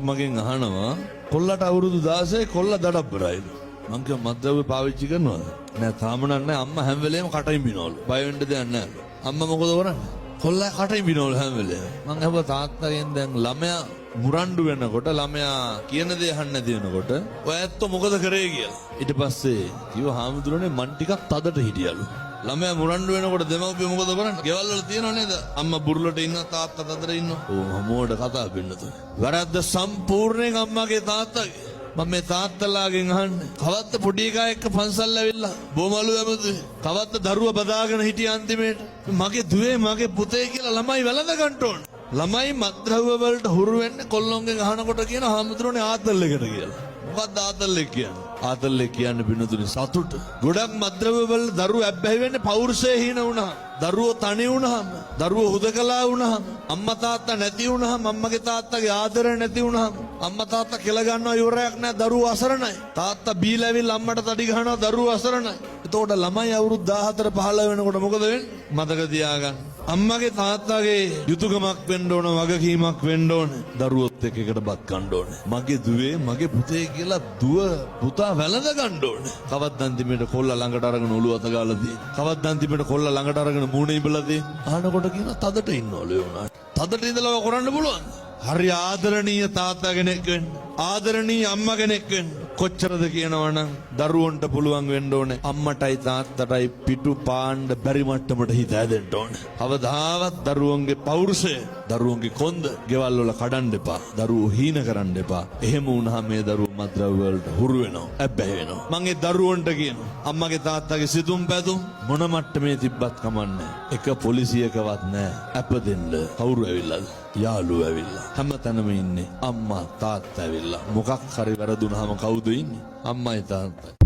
මගෙන් අහනවා කොල්ලට අවුරුදු 16 කොල්ල දඩබ්බරයිලු. මං කිව්වා මත්ද්‍රව්‍ය පාවිච්චි කරනවද? නෑ, තාම නම් නෑ. අම්මා හැම වෙලේම කට ඉඹිනවලු. බය වෙන්න දෙයක් නෑලු. අම්මා මොකද කරන්නේ? කොල්ලා කට ඉඹිනවලු හැම වෙලේම. මං ඇහුවා තාත්තගෙන්, දැන් ළමයා මුරණ්ඩු වෙනකොට, ළමයා කියන දේ අහන්න නැති වෙනකොට ඔය ඇත්තෝ මොකද කරේ කියලා. ඊට පස්සේ කිව්වා, හාමුදුරනේ, මං ටිකක් තදට හිටියලු. ළමයා මුරණ්ඩු වෙනකොට දෙමව්පියෝ මොකද කරන්නේ? ගෙවල් වල තියෙනව නේද? අම්මා බුරුලට ඉන්නවා, තාත්තා තදට ඉන්නවා. ඕ මොඩ කතා පින්නතුනේ. වැරද්ද සම්පූර්ණයෙන් අම්මාගේ තාත්තගේ. මම මේ තාත්තලාගෙන් අහන්නේ, කවද්ද පොඩි එකා එක්ක පන්සල් ඇවිල්ලා බොමලු ඇමතුවේ? කවද්ද දරුවා බදාගෙන හිටිය අන්තිමේට? මගේ දුවේ, මගේ පුතේ කියලා ළමයි වැළඳ ගන්න ඕන. ළමයි මත්ද්‍රව්‍ය වලට හුරු වෙන්නේ කොල්ලොන්ගෙන් අහනකොට කියන, හාමුදුරනේ, ආතල් එකට කියලා. මොකක්ද ආතල් එක කියන්නේ? ආතල් එක කියන්නේ පින්නතුනි සතුට. ගොඩක් මත්ද්‍රව්‍ය වල දරුවෝ ඇබ්බැහි වෙන්නේ පෞරුෂය හීන වුණාම, දරුවෝ තනි වුණාම, දරුවෝ හුදකලා වුණාම, අම්මා තාත්තා නැති වුණාම, අම්මගේ තාත්තගේ ආදරය නැති වුණාම, අම්මා තාත්තා කෙල ගන්නවා ඉවරයක් නෑ, දරුවෝ අසරණයි. තාත්තා බීලා ඇවිල්ලා අම්මට තඩි ගහනවා, දරුවෝ අසරණයි. එතකොට ළමයි අවුරුදු 14 15 වෙනකොට මොකද වෙන්නේ? මතක තියාගන්න. අම්මගේ තාත්තගේ යුතුයකමක් වෙන්න ඕන, වගකීමක් වෙන්න ඕන. දරුවොත් එක්ක එකට බත් කන්න ඕන. මගේ දුවේ, මගේ පුතේ කියලා දුව පුතා වැළඳ ගන්න ඕන. කවද්ද අන්තිමේට කොල්ල ළඟට අරගෙන ඔළුව අත ගාලා තියෙන්නේ? කවද්ද අන්තිමේට කොල්ල ළඟට අරගෙන මූණ ඉඹලා තියෙන්නේ? අහනකොට කියන තදට ඉන්නවලු ඒ වුණාට. තදට ඉඳලා ඔය කරන්න පුළුවන්ද? හරි ආදරණීය තාත්තා කෙනෙක් වෙන්න. ආදරණීය අම්මා කෙනෙක් වෙන්න. කොච්චරද කියනවනම්, දරුවන්ට පුළුවන් වෙන්න ඕනේ අම්මටයි තාත්තටයි පිටු පාන්න බැරි මට්ටමට හිත ඇදෙන්න ඕනේ. කවදාවත් දරුවන්ගේ පෞරුෂය, දරුවන්ගේ කොන්ද ගෙවල් වල කඩන්න එපා. දරුවෝ හීන කරන්න එපා. එහෙම වුණාම මේ දරුවෝ මත්ද්‍රව්‍ය වලට හුරු වෙනවා, ඇබ්බැහි වෙනවා. මං ඒ දරුවන්ට කියනවා, අම්මගේ තාත්තගේ සිතුම් පැතුම් මොන මට්ටමේ තිබ්බත් කමන්නේ. එක පොලිසියකවත් නෑ. ඇප දෙන්න කවුරු ඇවිල්ලාද? යාළුවෝ ඇවිල්ලා. හැම තැනම ඉන්නේ අම්මා තාත්තා ඇවිල්ලා. මොකක් හරි වැරදුනහම කවුද ඉන්නේ? අම්මයි තාත්තයි.